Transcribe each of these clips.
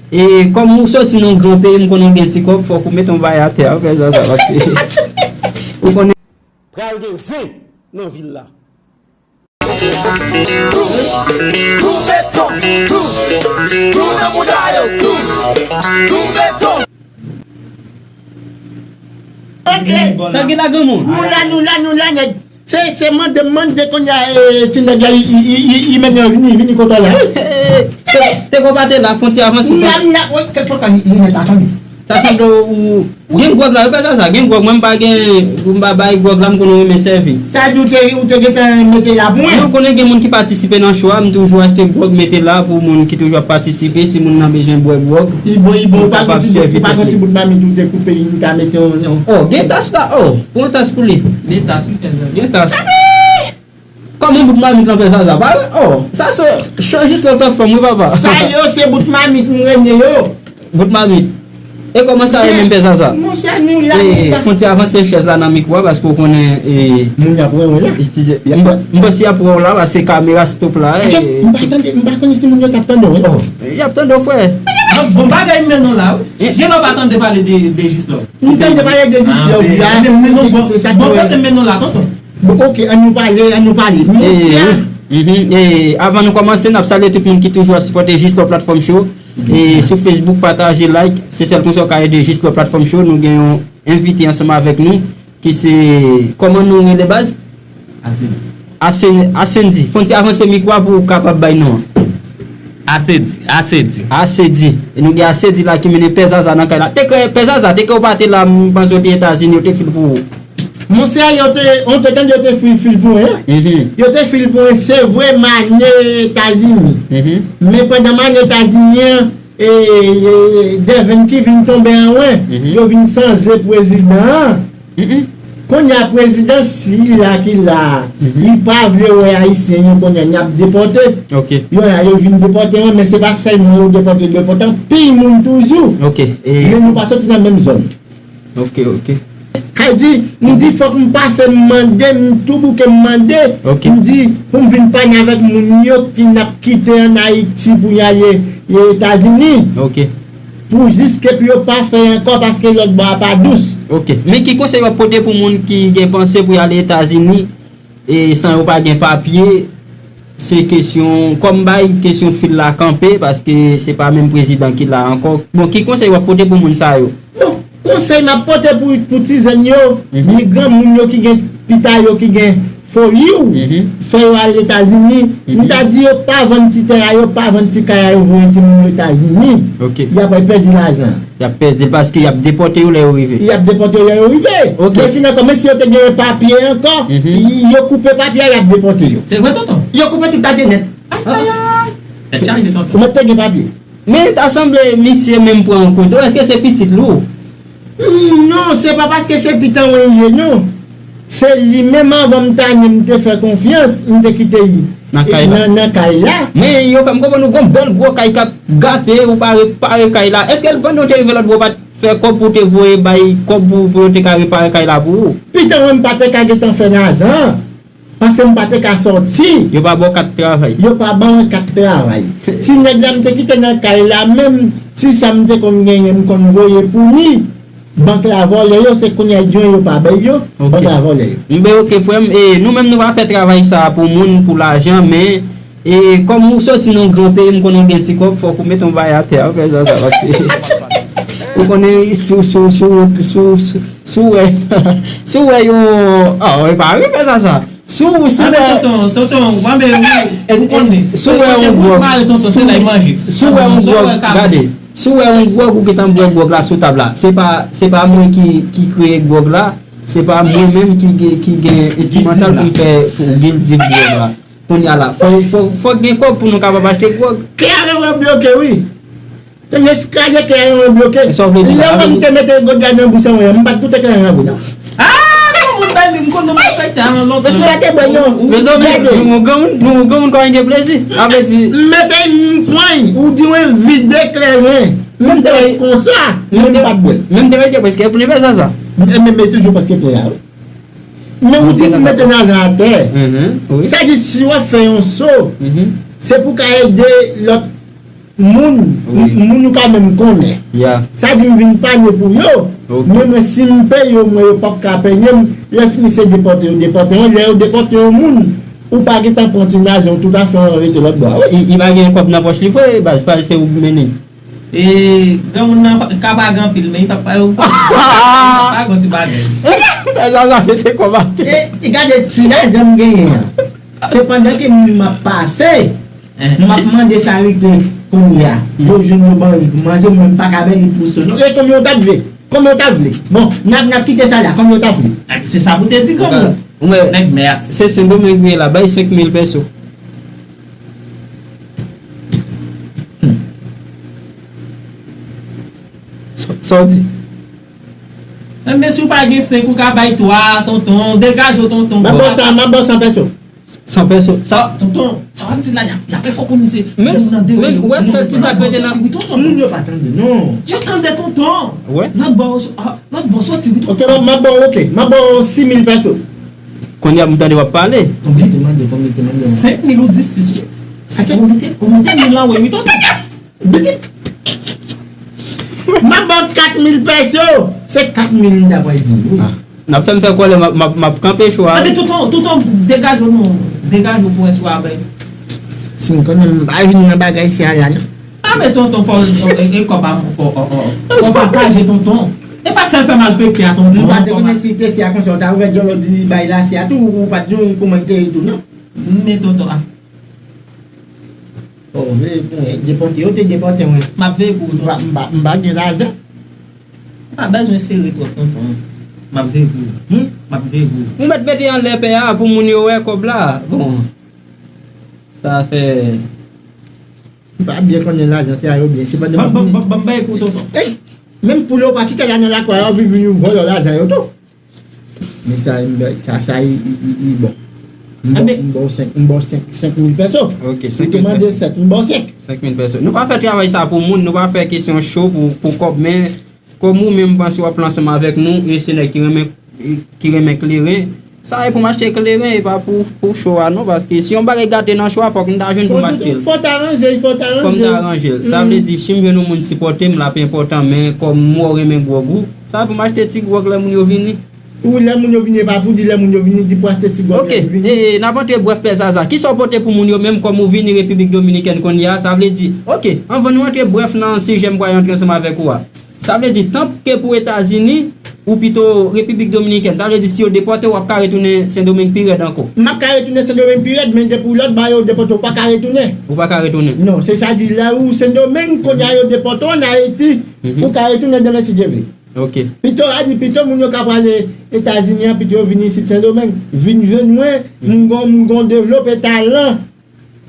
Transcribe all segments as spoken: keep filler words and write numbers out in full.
E kòm ou soti nan yon gran peyi, m konnen w gen ti kòb, fòk ou mete yon bagay atè a, ou fè sa, sa, paske ou konnen. Pral gen zen nan vil la. Tou, tou beton, tou, tou nan bouda yo, tou, tou beton. Sa gen la, granmoun? Nou la, nou la, nou la, nèg. Se, se mande, mande kounye a, e, ti nèg la, i, i, i, i, i mennen vini, vini kote w la. Te, te ko pa te la, fon ti avanse. M la, m la, wè, kèk fwa, li, li nèt, atann. Sa sanble ou, ou gen gwòg la, yo pa sa, sa, gen gwòg, mwen m pa gen, m pa bay gwòg la, m konnen renmen sèvi. Sa di ou te, ou te gentan mete la pou mwen? Non, ou konnen gen moun ki patisipe nan show a, m toujou achte gwòg, mete la pou moun ki toujou ap patisipe, si moun nan bezwen bwè gwòg, i bon, i bon, ou pa gen ti bout, ou pa gen ti bout mamit ou te koupe, li ta mete yon, yon. Oh, gen tas la, oh, pran tas pou li. Gen tas, wi, gen tas. Gen tas. Kòman bout mamit lan fè sa, sa? Pa, oh, sa se show jis lòt fanm, wi, papa. Sa yo se bout mamit m rele yo. Bout mamit. E kòman sa yo menm fè sa, sa? Monchè, nou la, nou la. Fon ti avanse chèz la nan mikwo a, paske w konnen, e, moun y ap wè w la. Estidye, m pa, m panse y ap wè w la, paske kamera stop la, e. M pa tande, m pa konnen si moun yo t ap tande w, wi. Oh, y ap tande w, frè. Bon, bon bagay m mennen w la, wi. Gen lè w pa tande pale de, de Jis Love. M tande pale de Jis Love la, se sa ki bon, kote m mennen w la, tonton? Bon, ok, ann nou pale, ann nou pale. Monchè. Mhm. E, avan nou kòmanse, n ap salye tout moun ki toujou ap sipòte Jis Love Platform Show. E sou Facebook, pataje, like. Se sèl konsa w ka ede Jis Love Platform Show. Nou gen yon envite ansanm avèk nou ki se, kòman nou rele, baz? Asendi. Asen-, Asendi. Fon ti avanse mikwo a pou w kapab bay non an. Asedi, Asedi. Asedi. E nou gen Asedi la ki mennen Pè Zaza nan kay la. Te kwè Pè Zaza, te kwè w pa te la, m panse w te Etazini, yo te fil pou ou. Monchè, yo te, ou te tande yo te fil, fil pou mwen, hein? Mhm. Yo te fil pou mwen, se vre, m ale Etazini. Mhm. Men pandan m ale Etazini an, e, e, Devèn ki vin tonbe an mwen, mhm, yo vin chanje prezidan an. Mhm. Kounye a prezidan sila ki la, mhm, li pa vle wè ayisyen yo, kounye a n ap depòte. Ok. Yo la, yo vin depòte mwen, men se pa sèl mwen yo depòte, yo depòte anpil moun toujou. Ok. E men nou pa soti nan menm zòn. Ok, ok. Sa di, m di fòk m pase, m mande, m tou bouke, m mande. Ok. M di pou m vin pale avèk moun yo ki n ap kite ann Ayiti pou y ale, e, Etazini. Ok. Pou jis ke pou yo pa fè ankò, paske lòt bò a pa dous. Ok. Men ki konsèy w ap pote pou moun ki gen panse pou y ale Etazini? E san yo pa gen papye, se kesyon, kòm bay kesyon fil la kanpe, paske se pa menm prezidan ki la ankò. Bon, ki konsèy w ap pote pou moun sa yo? Bon, konsèy m ap pote pou, pou ti jèn yo, mhm, migran, moun yo ki gen pita yo, ki gen foli w, mhm, fè yo al Etazini, mhm, m ta di yo pa vann ti tè a yo, pa vann ti kay a yo, voye timoun yo Etazini. Ok. Y ap pèdi lajan. Y ap pèdi l paske y ap depòte yo lè yo rive. Y ap depòte yo lè yo rive. Ok. Men finalman, menm si yo te gen papye ankò, mhm, y-, yo koupe papye a, y ap depòte yo. Se vre, tonton? Yo koupe tout papye nèt. Ay, ay, ay. Tèt chaje, tonton. Ou mèt te gen papye. Men ta sanble misye menm pran yon kote. Èske se pitit li w? Hmm, non, se pa paske se pitit mwen li ye, non. Se li menm, avan m ta ni, m te fè konfyans, m te kite li nan kay la. Nan, nan kay la. Men yo fè m konprann ou gon bèl gwo kay k ap gate, ou pa repare kay la. Èske l, pandan w te rive lòt bò, w pa t fè kòb pou w te voye bay kòb pou, pou yo te ka repare kay la pou ou? Pitit mwen, m pa te ka gentan fè lajan, paske m pa te ka sòti. Yo pa ba w kat travay? Yo pa ban mwen kat travay. Ti nèg la m te kite nan kay la, menm ti sa m te konn genyen, m konn voye pou li. Bank la vòlè yo, se kounye a yo, yo pa bay yo, ok, bank la vòlè yo. M ben, ok, frè m, e nou menm nou pa fè travay sa a pou moun, pou lajan, men, e kòm ou soti nan yon gran peyi, m konnen w gen ti kòb, fòk ou mete yon bagay atè a, ou fè sa, sa, paske ou konnen si w, si w, si w, si w, si w, si w wè, si w wè yon, ah, e pa vre, fè sa, sa. Si w, si w wè, tonton, tonton, w ap, ou konnen. Si w wè yon gwòg, si w wè yon gwòg, gade, si w wè yon gwòg, ou gentan bwè gwòg la sou tab la. Se pa, se pa mwen ki, ki kreye gwòg la, se pa mwen menm ki gen, ki gen enstrimantal pou m fè, pou guilty gwòg la. Kounye a la, fò, fò, fò gen kòb pou nou kapab achte gwòg. Kleren mwen bloke, wi. Te m eskraze kleren an bloke. Sa w vle di la? Lè w wè m te mete gòdya nan bouch an, m pa t koute kleren an vre, non. Ah, non, moun bay li, m konn nan malfektè a, non, non. Mesye a te bwè, non. Mezanmi, nou, nou granmoun, nou granmoun kòman gen plezi. A vle di. M mete, m pran, ou di mwen vide kleren. Menm te konsa, menm pa t bwè. Menm te mete prèske plen fè sa, sa. Men, men, men toujou prèske plen la, wi. Men ou di m mete lajan atè. Sa di si w ap fè yon so, se pou ka ede lòt moun, wi, moun ou pa menm konnen. Ya. Sa di m vin panye pou yo, ok, men mwen si m peye yo, mwen yo p ap ka penye m, lè fini se depòte yo depòte mwen, lè yo depòte yon moun, ou pa gentan pran ti naze w tout afè w rete lòt bò a, wi. Li pa gen kòb nan pòch li vre, baz, pa se ou ki mennen. E, granmoun nan pa- ka pa gen anpil, men li pa pa yo. Pa gon ti bagay. Fè sa, sa fete kòb a. E, e gade ti naze m genyen an. Se pandan ke m ap pase, m ap mande sa rete kounye a. Yo jwenn yo ban li pou manje, mwen m pa ka bay li pou sou. Non, e konbyen w t ap vle? Konbyen w t ap vle? Bon, n ap, n ap kite sa la, konbyen w t ap vle? Se sa pou te di granmoun. Ou wè, nèg mè a. Se Sendomeng li ye la, bay senk mil pèso. Sa w di? Enben, si w pa gen senk, ou ka bay twa, tonton. Degaje w, tonton. M ap ba w san, m ap ba w san pèso. San pèso. Sa, tonton, sa w ap di la, y ap, y ap fè fò konnen se. Men, men, ou wè sèl ti sa k rete nan. Moun yo pa tande, non. Yo tande, tonton. Wè. Lòt bò, ah, lòt bò soti, wi, tonton. Ok, m ap, m ap ba w, ok. M ap ba w sis mil pèso. Kounye a, m tande w ap pale. Konbyen te mande, konbyen te mande? Senk mil ou di sis, wi. Ou mete, ou mete mil lan, wi, tonton. Bidip. M ap ba w kat mil pèso. Se kat mil m ta pral di, wi. Ah. N ap fè m fè kòlè, m ap, m ap, m ap kanpe cho a. Anben, tonton, tonton, degaje w non. Degaje w pou wè si w a bay. Si m konnen m pa vin nan bagay sa la, non. Anben, tonton, fò, e, e, kòb a, fò, fò, fò pataje, tonton. E pa sèl fè malfektè a, tonton. M pa te konnen si te se a konsa, w ta ouvè djòlè w di bay la, se a tou, ou pa t di w kòman te ye tou, non. Men, tonton, a. Oh, veye pou mwen. Depòte yo te depòte mwen. M ap veye pou ou, tonton. M pa, m pa, m pa gen lajan. M pa bezwen sere twòp, tonton. M ap veye pou ou. Hmm? M ap veye pou ou. Ou mèt mete anlè pè a pou moun yo wè kòb la. Bon. Sa fè. M pa byen konnen lajan se a yo byen. Se pandan m ap vini. Ban m bay pou ou, tonton. Ey! Menm poul yo pa kite la nan lakou a, yo vin vin vòlò lajan yo tou. Men sa, sa, sa, i, i, i, i bon. M ba w, m ba w senk, m ba w senk, senk mil pèso. Ok, senk mil pèso. Ou te mande sèt, m ba w senk. Senk mil pèso. Nou pa fè travay sa pou moun, nou pa fè kesyon cho pou, pou kòb, men kòm ou menm panse w ap lan ansanm avèk nou, e se nèg ki renmen, ki renmen kleren, sa e pou m achte kleren, e pa pou, pou cho a non, paske si yon bagay gate nan cho a, fòk m ta jwenn pou m achte l. Fò w ta ranje, fò w ta ranje. Fò m ta ranje l. Sa vle di, si m jwenn yon moun sipòte m, l ap enpòtan, men kòm m wè w renmen gwòg ou, sa pou m achte ti gwòg lè moun yo vini. Ou lè moun yo vini, e pa pou di lè moun yo vini, di pou achte ti gwòg lè yo vini. Ok, e, n ap antre brèf pè Zaza. Kisa w pote pou moun yo menm kòm ou vini Repiblik Dominikèn kounye a? Sa vle di, ok, anvan nou antre brèf nan sijè m pral antre ansanm avèk ou a. Sa vle di, tanpke pou Etazini, ou pito Repiblik Dominikèn, sa vle di si yo depòte w, w ap ka retounen Sendomeng pi rèd ankò. M ap ka retounen Sendomeng pi rèd, men depi w lòt bò yo depòte w, w pa ka retounen. Ou pa ka retounen. Non, se sa di lè ou Sendomeng, kounye a yo depòte w ann Ayiti, ou ka retounen demen si Dye vle. Ok. Pito, a di, pito moun yo ka prale Etazini an, pito yo vin isit Sendomeng, vin jwenn mwen, m gon, m gon devlope talan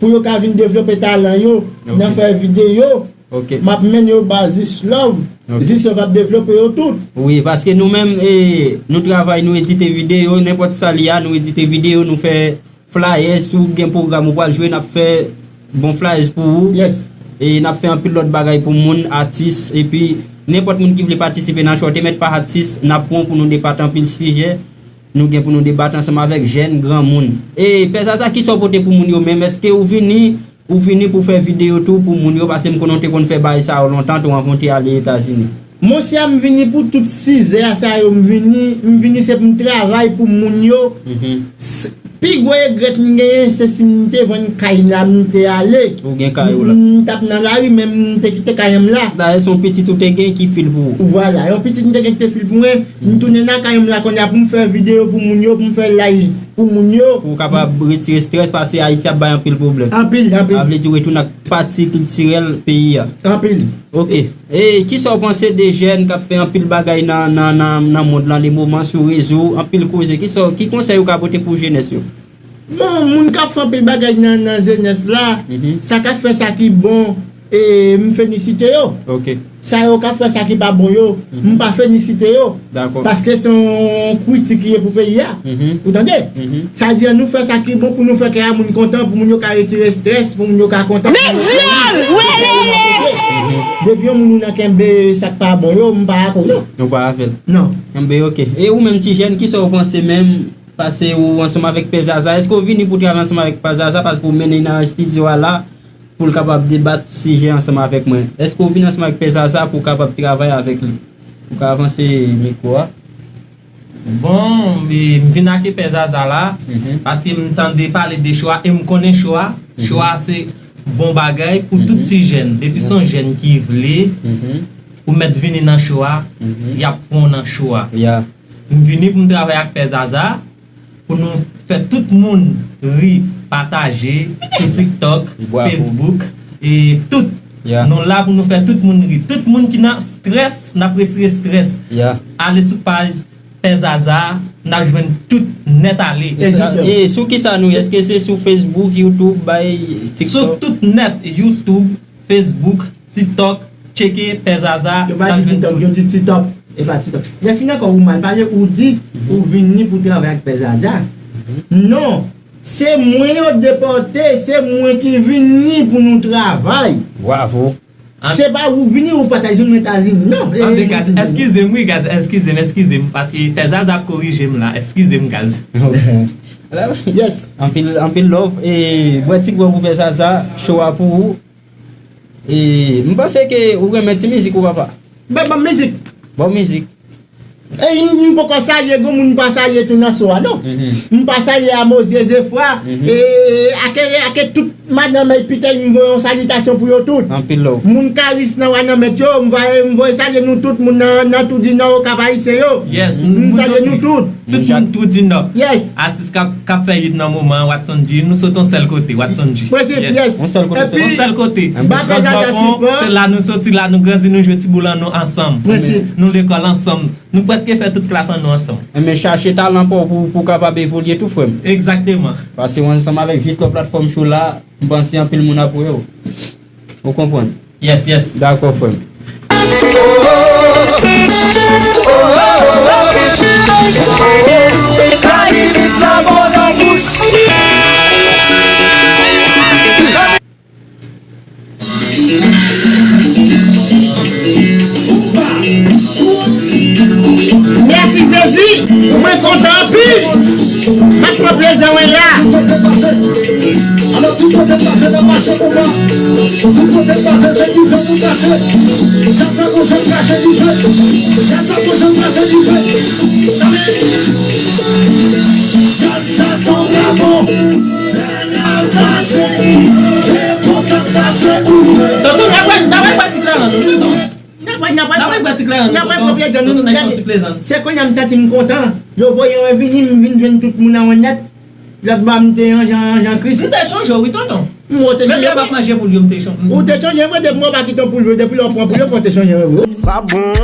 pou yo ka vin devlope talan yo nan fè videyo. Ok. M ap mennen yo ba Zis Love. Ok. Zis Love ap devlope yo tout. Wi, paske nou menm, e, nou travay, nou edite videyo, nenpòt sa li a, nou edite videyo, nou fè flyers, si w gen pwogram ou pral jwe, n ap fè bon flyers pou ou. Yes. E n ap fè anpil lòt bagay pou moun, atis, epi nenpòt moun ki vle patisipe nan cho a, te mèt pa atis, n ap pran pou nou debat anpil sijè. Nou gen pou nou debat ansanm avèk jèn, granmoun. E Pè Zaza, kisa w pote pou moun yo menm? Èske ou vini, ou vini pou fè videyo tou pou moun yo? Paske m konnen w te konn fè bagay sa yo lontan tou anvan w te ale Etazini. Monchè, m vini pou tout sizè a sa yo, m vini, m vini se pou m travay pou moun yo. Mhm. S- Pi gwo regrèt m genyen, se si m te vann kay la, m te ale. Ou gen kay ou la. M, m t ap nan lari, men m te kite kay m la. Dayè, se yon pitit ou te gen ki fil pou ou. Vwala, yon pitit m te gen ki te fil pou mwen. M tounen nan kay m la kounye a pou m fè videyo pou moun yo, pou m fè live pou moun yo. Pou w kapab retire estrès, paske Ayiti ap bay anpil pwoblèm. Anpil, anpil. Sa vle di w retounen ak pati kiltirèl peyi a. Anpil. Ok. E kisa w panse de jèn k ap fè anpil bagay nan, nan, nan, nan mond lan, le moman sou rezo, anpil koze? Kisa, ki konsèy ou ka pote pou jenès yo? Bon, moun k ap fè anpil bagay nan, nan jenès la, mhm, sa k ap fè sa ki bon, e m felisite yo. Ok. Sa yo k ap fè sa ki pa bon yo, mhm, m pa felisite yo. Dakò. Paske se yon kritik li ye pou peyi a. Mhm. Ou tande? Mhm. Sa di, ann nou fè sa ki bon pou nou fè kè a moun kontan, pou moun yo ka retire estrès, pou moun yo ka kontan. Big Viol! Welele! Mhm. Depi yon moun ou nan kenbe sa k pa bon yo, m pa ak ou non. Ou pa avè l. Non. Enben, ok. E ou menm ti jèn, kisa w panse menm? Pase ou ansanm avèk Pè Zaza. Èske w vini pou travay ansanm avèk Pè Zaza? Paske w mennen nan estidyo a la. pou l kapab debat sijè ansanm avèk mwen. Èske w vin ansanm ak Pè Zaza pou w kapab travay avèk li? Ou ka avanse mikwo a. Bon, e, m vin ak Pè Zaza la, paske m tande pale de cho a e m konnen cho a. Cho a se bon bagay pou tout ti jèn. Depi se yon jèn ki vle ou mèt vini nan cho a, y ap pran w nan cho a. M vini pou m travay ak Pè Zaza, pou nou fè tout moun ri, pataje sou TikTok, Facebook, e tout. Nou la pou nou fè tout moun ri. Tout moun ki nan strès, n ap retire strès. Ale sou paj Pè Zaza, n ap jwenn tout nèt ale. E sou kisa nou ye? Èske se sou Facebook, YouTube, bay TikTok? Sou tout nèt, YouTube, Facebook, TikTok, tcheke Pè Zaza. Yo pa di TikTok, yo di TikTok. E pa TikTok. Lè fini ankò ou mal pale, ou di ou vini pou travay ak Pè Zaza. Non, se mwen yo depòte, se mwen ki vini pou nou travay. Bravo. Se pa ou vini ou pa ta jwenn mwen Etazini non. Tande guys, eskize m wi guys, eskize m, eskize m, paske Pè Zaza ap korije m la, eskize m guys. Yes. Anpil anpil love e bwè ti bwè pou Pè Zaza, show a pou ou. E m panse ke ou renmen ti mizik ou papa. Ban ban mizik. Ban mizik. E m poko salye granmoun m pa salye tou nan so a non. M pa salye Amozye Zefra e ake ake tout madanm Epitèl m voye yon salitasyon pou yo tout. Anpil love. Moun Karis nan Wananmèt yo m voye m voye salye nou tout moun nan nan Toudinò Okap Ayisyen yo. M salye nou tout. Tout moun Toudinò. Yes. Atis k ap k ap fè hit nan moman an Watson G, nou sot yon sèl kote Watson G. Prensip, yes. Yon sèl kote. Yon sèl kote. Ba Pè Zaza sipò. Se la nou soti, la nou grandi, nou jwe ti boul an nou ansanm. Prensip. Nou lekòl ansanm. Nou prèske fè tout klas an nou ansanm. Enben chache talan pa w pou pou w kapab evolye tou frè m. Egzakteman. Pase w ansanm avèk jis lè platfòm cho la, m panse anpil moun ap wè w. Ou konprann? Yes, yes. Dakò frè m. Mèsi Jezi, mwen kontan anpil. M ap pran plezi mwen la. Alò ti kote pase nan mache konpa. Ti kote pase se dife pou kache. Chak sa konjè kache dife. Chak sa konjè kache dife. Tande. Chak sa son dragon. Lè n al kache. Se konsa kache ou. Tonton, n ap pran, n ap pran ti kleren, non, tonton. N ap pran, n ap pran. N ap pran ti kleren, non, tonton. N ap pran pwòp jan nou. Gade. Se kounye a m santi m kontan. Yo voye mwen vini, m vin jwenn tout moun an nèt. Lòt bò a m te an jan an jan Kris. M te chonje w wi tonton. M wè w te chonje wi. Menm lè m ap manje poul yo m te chonje. Ou te chonje vre depi m wè w pa kite yon poul vre depi lè w pran poul yo fò w te chonje vre wi. Sa bon.